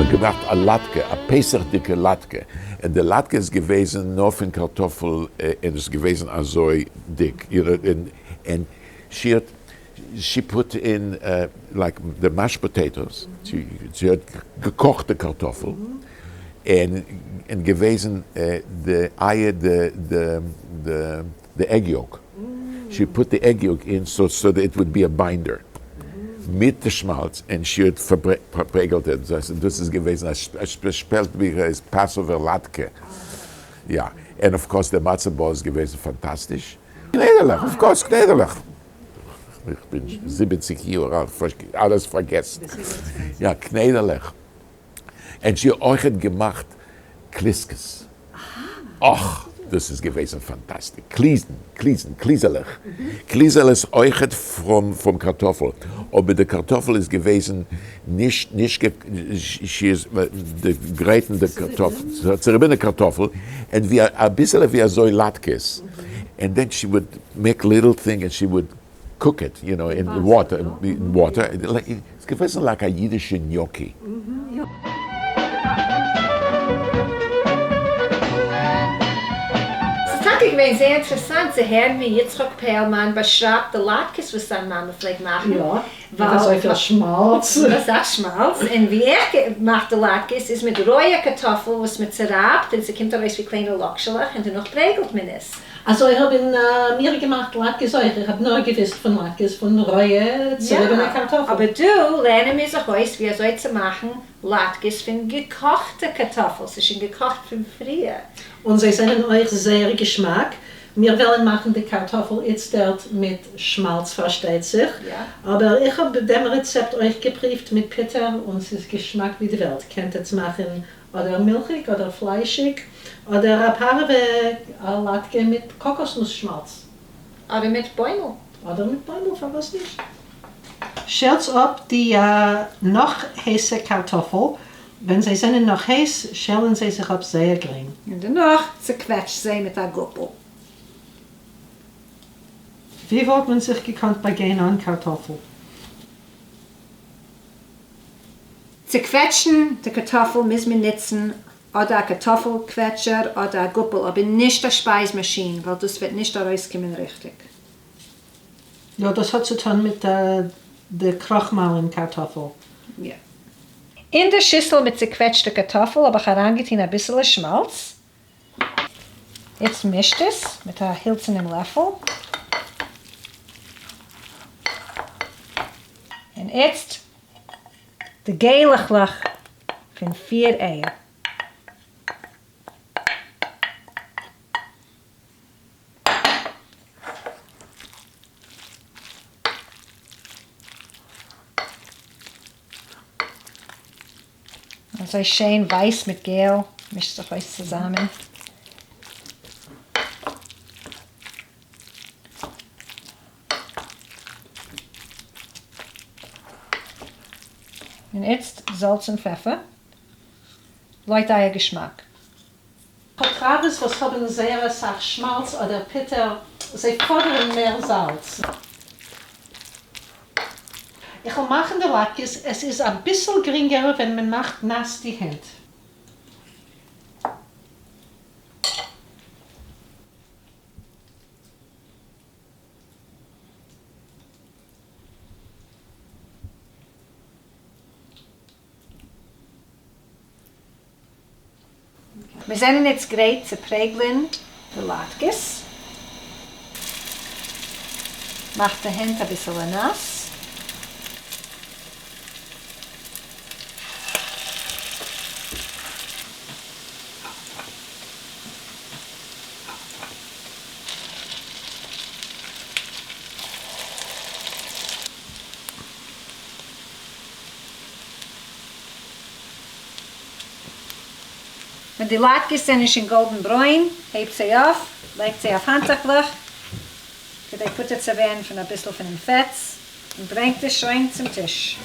האט געמאכט א לאטקע, א פסח'דיגע לאטקע, און די לאטקע איז געוועזן נאר פון קארטאפל און איז געוועזן אזוי דיק, you know, און she האט, she put in like די mashed potatoes, זי האט געקאכט די קארטאפל, און געוועזן די אייער די egg yolk, she put די egg yolk in so that it would be a binder, מיט די שמאלץ, און she האט פארפרעגלט עס, דאס איז געוועזן א ספעשל Passover לאטקע, יא, און of course די מצה באל איז געוועזן פאנטאסטיש, קניידלעך, of course קניידלעך. איך בין 70 יאר אלט, אלעס פארגעסן. יא, קניידלעך. און זי האט אויכעט געמאכט קליסקעס. אך, דאס איז געוועזן fantastic. קליזן, קליזן, קליזעלעך. קליזעלעס אויכעט פון קארטאפל. אבער די קארטאפל איז געוועזן נישט, נישט די גרייטן די קארטאפל, צעריבענע קארטאפל, און ווי אביסעלע ווי אזוי לאטקעס. and then she would make little thing and she would cook it, you know, in water, in water, ס'איז געוועזן like א אידישע gnocchi. ס'איז טאקע געווען זייער אינטערעסאנט צו הערן ווי יצחק פערלמאן באשרייבט די לאטקעס וואס זיין מאמע פלעגט מאכן, יא, מיט אזויפיל שמאלץ. מיט אסאך שמאלץ, און ווי איך מאך די לאטקעס איז מיט רויע קארטאפל וואס מ'צערייבט און ס'קומט ארויס ווי קליינע לאקשעלעך און דערנאך פרעגלט מען עס. אזוי האבן מיר געמאכט לאטקעס אויך, איך האב נאר געוויסט פון לאטקעס פון רויע צוריבענע קארטאפל. אבער דא לערנען מיר זיך אויס ווי אזוי צו מאכן לאטקעס פון געקאכטע קארטאפל, ס'איז שוין געקאכט פון פריער. און זיי זענען אויך זייער געשמאק, מיר וועלן מאכן די קארטאפל איצטערט מיט שמאלץ פארשטייט זיך, אבער איך האב דעם רעצעפט אויך געפריווט מיט פיטער און ס'איז געשמאק ווי די וועלט, קענט עטס מאכן אדער מילכיג אדער פליישיג, אדער א פארעווע לאטקע מיט קאקאסנוס שמאלץ. אדער מיט בוימל. אדער מיט בוימל, פארוואס נישט? שעלטס אפ די נאך הייסע קארטאפל, ווען זיי זענען נאך הייס שעלן זיי זיך אפ זייער גרינג. און דערנאך צוקוועטשט זיי מיט א גאפל. ווי וואלט מען זיך געקאנט באגיין אן קארטאפל? צו קוועטשן די קארטאפל מוז מען נוצן אדער א קארטאפל קוועטשער אדער א גאפל אבער נישט א שפייז מאשין ווייל דאס וועט נישט ארויסקומען ריכטיג. יא דאס האט צו טון מיט די קראכמאל אין קארטאפל. יא. אין די שיסל מיט צוקוועטשטע קארטאפל האב איך אריינגעטון אביסעלע שמאלץ. איצט מישט עס מיט א הילצערנעם לעפל. און איצט די געלעכלעך פון פיר אייער. אזוי שיין ווייס מיט געל מישט זיך אויס צוזאמען. און איצט זאלץ און פעפער לויט אייער געשמאק. פאטראוועס וואס האבן זייער אסאך שמאלץ אדער פיטער, זיי פאדערן מער זאלץ. איך וועל מאכן די לאטקעס, עס איז אביסל גרינגער ווען מען מאכט נאס די הענט. מיר זענען איצט גרייט צו פרעגלען די לאטקעס. מאכט די הענט אביסעלע נאס. ווען די לאטקעס זענען שוין golden ברוין, הייבט זיי אויף, לייגט זיי אויף האנטוכלעך, כדי פטור צו ווערן פון אביסל פונעם פעטס, און ברענגט עס שוין צום טיש.